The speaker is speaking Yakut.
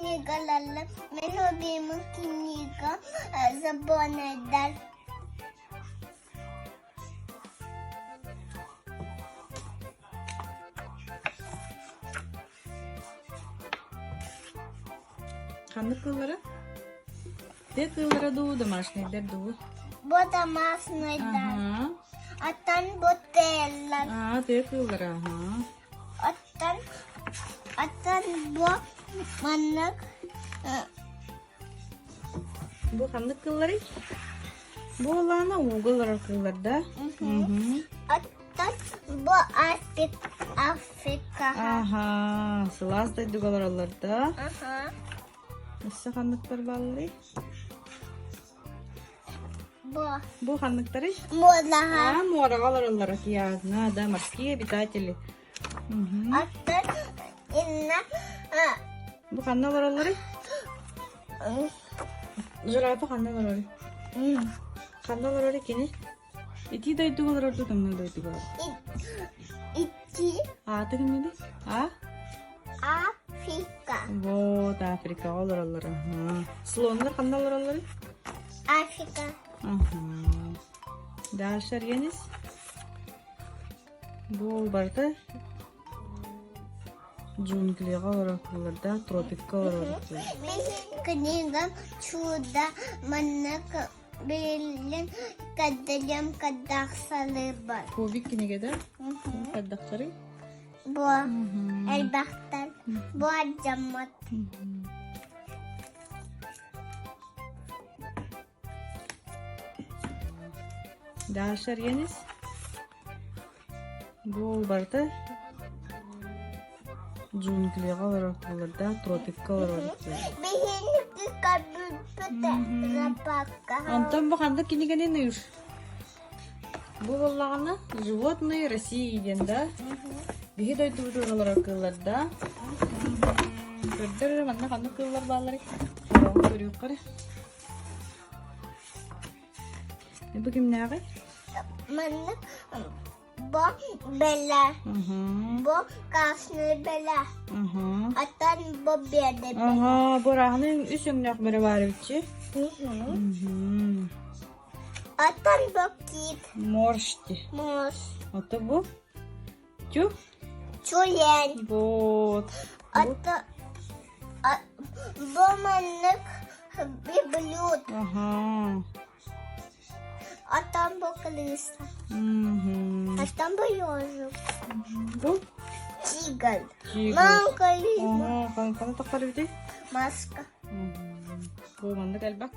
книгаларым, мин любимый книга забонайдар. Ханнык кыыллара? Тыа кыыллара дуу, домашнайдар дуу? Бу домашнайдар. Аһаа. Оттон бу тыаллар. Аа, тыа кыыллара, аһаа. Оттон оттон бу маннык Бу ханнык кыылларый? Бу олаана ууга олорор кыыллар да? Оттон бу Африка. Аха, сылаас дойдуга олороллор да? Аха. Өссө ханныктар баалларый? Бу. Бу ханныктарый? Муораҕа. А, муораҕа олороллор, океаҥҥа, да, морские обитатели. Оттон инна Бу ханна олороллорый? Жирафа ханна олорорый? Ханна олорорый кини? Итии дойдуга олорор дуу, тымныы дойдуга олорор? Ити. Ааты кимниний? А? Африка. Вот, Африкаҕа олороллор. Аха. Слоннар ханна олороллорый? Африка. Аха. Дальше Аргенис? Бу барыта джунглиҕа олорор да, тропикка олорор Книгам чудо маннык биллин каддалем каддахсалыбар. Кубик кинигэ да? Каддахсарый? Бу элбэхтэр. Бу алдьаммат. Даша Ренис. Бу барыта джунглиҕа олорор да, тропикка олорор. Онтон бу ханнык кинигэни ныыр? Бу буоллаҕына «Животные России» диэн да? Биһи дойдубутугар олорор кыыллар да? Көрдөр манна ханнык кыыллар баалларый? Сороҕун көрүөххэ эрэ. Бу кимнээҕий? Маннык бу бэлэ, бу красный бэлэ, оттон бу белый бэлэ. Аха, бу ырааһыны үс өҥнөөх бөрө баар эбитчи. Оттон бу кит. Морж дии. Морж. Ото бу? Тю? Тюлень. Вот. Ото бу маннык верблюд. Ага. Оттон бу крыса. Оттон бу ежик. Бу? Тигр. Тигр. Мамка Ага, ханна таххар эбитий? Маска. Бу маннык элбэх.